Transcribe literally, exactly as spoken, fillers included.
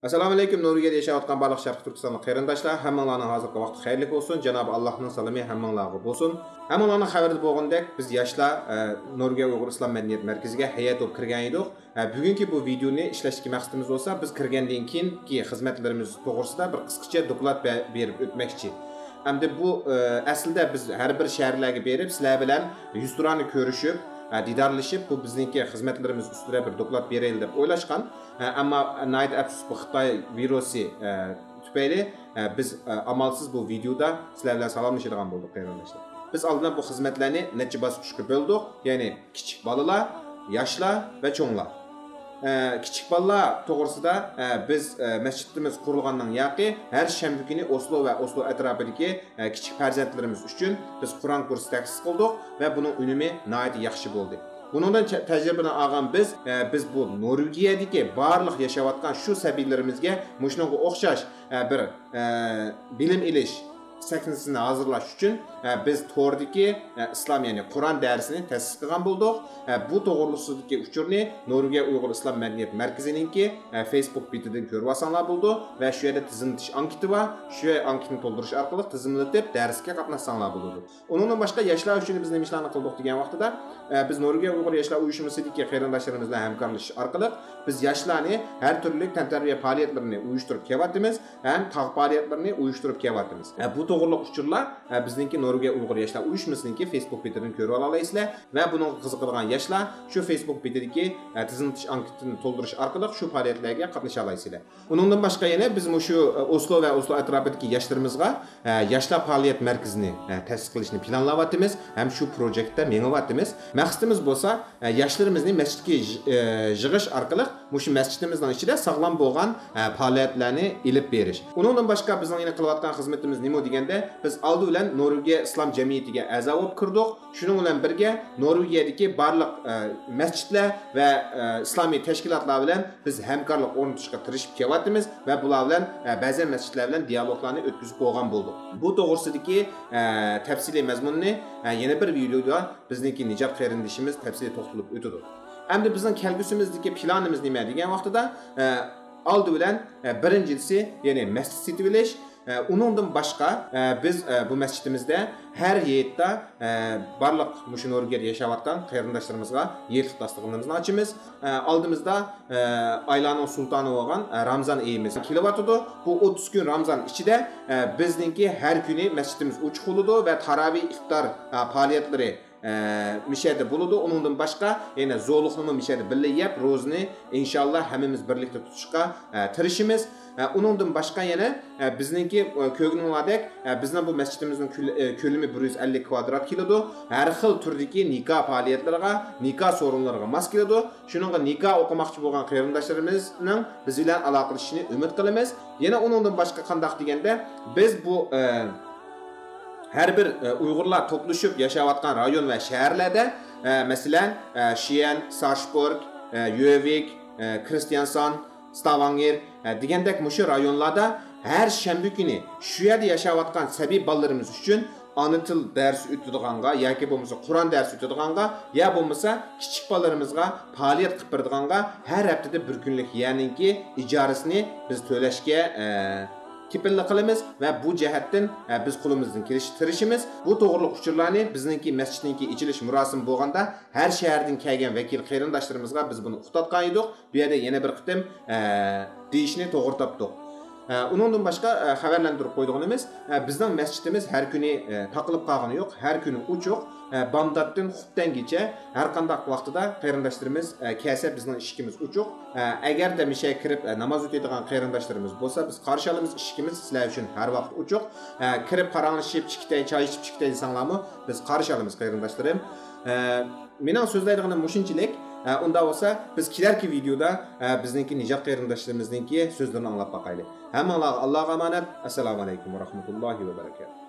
ئەسسالامۇ ئەلەيكۇم، نورۋېگىيەدە ياشاۋاتقان بارلىق شەرقىي تۈركىستانلىق قېرىنداشلار، ھەممىڭلارنىڭ ھازىرقى ۋاقتى خەيرلىك بولسۇن. جانابى ئاللاھنىڭ سالىمى ھەممىڭلارغا بولسۇن. ھەممىڭلارنىڭ خەۋىرىدە بولغىنىدەك، بىز ياشلار، ئە، نورۋېگىيە ئۇيغۇر ئىسلام مەدەنىيەت مەركىزىگە ھەيئەت بولۇپ كىرگەن ئىدۇق. ئە، بۈگۈنكى بۇ ۋىدېئونى ئىشلەشتىكى مەقسىتىمىز بولسا، بىز كىرگەندىن كېيىنكى خىزمەتلىرىمىز توغرىسىدا بىر قىسقىچە دوكلات بە-، بېرىپ ئۆتمەكچى. ئەمدى بۇ، ئە، ئەسلىدە بىز ھەر بىر شەھەرلەرگە بېرىپ، سىلەر بىلەن يۈزتۇرانە كۆرۈشۈپ، ئە، دىدارلىشىپ، بۇ بىزنىڭكى خىزمەتلىرىمىز ئۈستىدە بىر دوكلات بېرەيلى دەپ ئويلاشقان. ئە، ئەمما ناھايىتى ئەپسۇس، بۇ خىتاي ۋىرۇسى، ئە، تۈپەيلى، ئە، بىز، ئە، ئامالسىز بۇ ۋىدېئودا سىلەر بىلەن سالاملىشىدىغان بولدۇق، قېرىنداشلار. بىز ئالدىن بۇ خىزمەتلەرنى نەچچە باسقۇچقا بۆلدۇق، يەنى كىچىك بالىلار، ياشلار ۋە چوڭلار. ئە، كىچىك بالىلار توغرىسىدا، ئە، بىز، ئە، مەسچىتىمىز قۇرۇلغاندىن ياقى ھەر شەنبە كۈنى ئوسلو ۋە ئوسلو ئەتراپىدىكى، ئە، كىچىك پەرزەنتلىرىمىز ئۈچۈن بىز قۇرئان كۇرسى تەسىس قىلدۇق ۋە بۇنىڭ ئۈنۈمى ناھايىتى ياخشى بولدى. بۇنىڭدىن چە-، تەجرىبىنى ئالغان بىز، ئە، بىز بۇ نورۋېگىيەدىكى بارلىق ياشاۋاتقان شۇ سەبىيلىرىمىزگە مۇشۇنىڭغا ئوخشاش، ئە، بىر، ئە، بىلىم ئېلىش سەھنىسىنى ھازىرلاش ئۈچۈن، ئە، بىز توردىكى، ئە، ئىسلام، يەنى قۇرئان دەرسىنى تەسىس قىلغان بولدۇق. ئە، بۇ توغرىلىقسىدىكى ئۇچۇرنى نورۋېگىيە ئۇيغۇر ئىسلام مەدەنىيەت مەركىزىنىڭكى، ئە، فېيسبۇك بېتىدىن كۆرۈۋالساڭلار بولىدۇ ۋە شۇ يەردە تىزىملىتىش ئانكىتى بار. شۇ ئانكىتىنى تولدۇرۇش ئارقىلىق تىزىملىتىپ دەرسكە قاتناشساڭلار بولىدۇ. ئۇنىڭدىن باشقا ياشلار ئۈچۈن بىز نېمە ئىشلارنى قىلدۇق دېگەن ۋاقتىدا، ئە، بىز نورۋېگىيە ئۇيغۇر ياشلار ئۇيۇشمىسىدىكى قېرىنداشلىرىمىز بىلەن ھەمكارلىشىش ئارقىلىق بىز ياشلارنى ھەر تۈرلۈك تەنتەربىيە پائالىيەتلىرىنى ئۇيۇشتۇرۇپ كېلىۋاتىمىز ھەم تاغ پائالىيەتلىرىنى ئۇيۇشتۇرۇپ كېلىۋاتىمىز. ئە، بۇ توغرىلىق ئۇچۇرلار، ئە، بىزنىڭكى نورۋېگىيە ئۇيغۇر ياشلار ئۇيۇشمىسىنىڭكى فېيسبۇك بېتىدىن كۆرۈۋالالايسىلەر ۋە بۇنىڭغا قىزىقىدىغان ياشلار شۇ فېيسبۇك بېتىدىكى، ئە، تىزىملىتىش ئانكىتىنى تولدۇرۇش ئارقىلىق شۇ پائالىيەتلەرگە قاتنىشالايسىلەر. ئۇنىڭدىن باشقا يەنە بىز مۇشۇ، ئە، ئوسلو ۋە ئوسلو ئەتراپىدىكى ياشلىرىمىزغا، ئە، ياشلار پائالىيەت مەركىزىنى، ئە، تەسىس قىلىشنى پىلانلاۋاتىمىز ھەم شۇ پروژېكتتا مېڭىۋاتىمىز. مەقسىتىمىز بولسا، ئە، ياشلىرىمىزنى مەسچىتكە يىغ-، ئە، يىغىش ئارقىلىق مۇشۇ مەسچىتىمىزنىڭ ئىچىدە ساغلام بولغان، ئە، پائالىيەتلەرنى ئېلىپ بېرىش. ئۇنىڭدىن باشقا بىزنىڭ يەنە قىلىۋاتقان خىزمىتىمىز نېمە دېگەندە، بىز ئالدى بىلەن نورۋېگىيە ئىسلام جەمئىيىتىگە ئەزا بولۇپ كىردۇق. شۇنىڭ بىلەن بىرگە، نورۋېگىيەدىكى بارلىق، ئە، مەسچىتلەر ۋە، ئە، ئىسلامىي تەشكىلاتلار بىلەن بىز ھەمكارلىق ئورنىتىشقا تىرىشىپ كېلىۋاتىمىز ۋە بۇلار بىلەن، ئە، بەزەن مەسچىتلەر بىلەن دىيالوگلارنى ئۆتكۈزۈپ بولغان بولدۇق. بۇ توغرىسىدىكى، ئە، تەپسىلىي مەزمۇننى، ئە، يەنە بىر ۋىدېودا بىزنىڭكى نىجات قېرىندىشىمىز تەپسىلىي توختىلىپ ئۆتىدۇ. ئەمدى بىزنىڭ كەلگۈسىمىزدىكى پىلانىمىز نېمە دېگەن ۋاقتىدا، ئە، ئالدى بىلەن، ئە، بىرىنچىسى، يەنى مەسچىت سېتىۋېلىش. ئە، ئۇنىڭدىن باشقا، ئە، بىز، ئە، بۇ مەسچىتىمىزدە ھەر ھېيتتا، ئە، بارلىق مۇشۇ نورۋېگىيەدە ياشاۋاتقان قېرىنداشلىرىمىزغا ھېيتلىق داستىخىنىمىزنى ئاچىمىز. ئە، ئالدىمىزدا، ئە، ئايلارنىڭ سۇلتانى بولغان، ئە، رامزان ئېيىمىز كېلىۋاتىدۇ. بۇ ئوتتۇز كۈن رامزان ئىچىدە، ئە، بىزنىڭكى ھەر كۈنى مەسچىتىمىز ئوچۇق بولىدۇ ۋە تاراۋىھ ئىپتار، ئە، پائالىيەتلىرى ئە، مىشەدە بولىدۇ. ئۇنىڭدىن باشقا يەنە زولۇقنىمۇ مىشەدە بىللە يەپ، روزىنى ئىنشاللا ھەممىمىز بىرلىكتە تۇتۇشقا، ئە، تىرىشىمىز. ئە، ئۇنىڭدىن باشقا يەنە، ئە، بىزنىڭكى، ئە، كۆرگىنىڭلاردەك، ئە، بىزنىڭ بۇ مەسچىتىمىزنىڭ كۆل-، ئە، كۆلىمى بىر يۈز ئەللىك كۋادرات كېلىدۇ. ھەر خىل تۈردىكى نىكاھ پائالىيەتلىرىغا، نىكاھ سورۇنلىرىغا ماس كېلىدۇ. شۇنىڭغا نىكاھ ئوقۇماقچى بولغان قېرىنداشلىرىمىزنىڭ بىز بىلەن ئالاقىلىشىشىنى ئۈمىد قىلىمىز. يەنە ئۇنىڭدىن باشقا قانداق دېگەندە، بىز بۇ، ئە، ھەر بىر، ئە، ئۇيغۇرلار توپلىشىپ ياشاۋاتقان رايون ۋە شەھەرلەردە، ئە، مەسىلەن، ئە، شىئەن، سارشبورگ، ئە، يۆۋىك، ئە، كرىستىانسان، ستاۋانگېر، ئە، دېگەندەك مۇشۇ رايونلاردا ھەر شەنبە كۈنى شۇ يەردە ياشاۋاتقان سەبىي بالىلىرىمىز ئۈچۈن ئانا تىل دەرسى ئۆتىدىغانغا ياكى بولمىسا قۇرئان دەرسى ئۆتىدىغانغا يا بولمىسا كىچىك بالىلىرىمىزغا پائالىيەت قىلىپ بېرىدىغانغا ھەر ھەپتىدە بىر كۈنلۈك يەرنىڭكى ئىجارىسىنى بىز تۆلەشكە، ئە، كېپىللىك قىلىمىز ۋە بۇ جەھەتتىن، ئە، بىز قولىمىزدىن كېلىشىچە تىرىشىمىز. بۇ توغرىلىق ئۇچۇرلارنى بىزنىڭكى مەسچىتنىڭكى ئېچىلىش مۇراسىمى بولغاندا ھەر شەھەردىن كەلگەن ۋەكىل قېرىنداشلىرىمىزغا بىز بۇنى ئۇقتاتقان ئىدۇق. بۇ يەردە يەنە بىر قېتىم، ئە، دېيىشنى توغرا تاپتۇق. ئە، ئۇنىڭدىن باشقا، ئە، خەۋەرلەندۈرۈپ قويىدىغىنىمىز، ئە، بىزنىڭ مەسچىتىمىز ھەر كۈنى، ئە، تاقىلىپ قالغىنى يوق، ھەر كۈنى ئوچۇق، ئە، بامداتتىن خۇپتەنگىچە ھەر قانداق ۋاقتىدا قېرىنداشلىرىمىز، ئە، كەلسە بىزنىڭ ئىشىكىمىز ئوچۇق. ئە، ئەگەردە مىشەگە كىرىپ، ئە، ناماز ئۆتەيدىغان قېرىنداشلىرىمىز بولسا بىز قارشى ئالىمىز، ئىشىكىمىز سىلەر ئۈچۈن ھەر ۋاقىت ئوچۇق. ئە، كىرىپ پاراڭلىشىپ، چىكىتەي، چاي ئىچىپ چىكىتەي دېسەڭلارمۇ بىز قارشى ئالىمىز قېرىنداشلىرىم. ئە، مېنىڭ سۆزلەيدىغىنىم مۇشۇنچىلىك. ئە، ئۇنداق بولسا بىز كېلەركى ۋىدېودا، ئە، بىزنىڭكى نىجات قېرىنداشلىرىمىزنىڭكى سۆزلىرىنى ئاڭلاپ باقايلى. ھەممىڭلارغا ئاللاغا ئامانەت. ئەسسالامۇ ئەلەيكۇم ۋە رەھمەتۇللاھى ۋە بەرەكاتۇھ.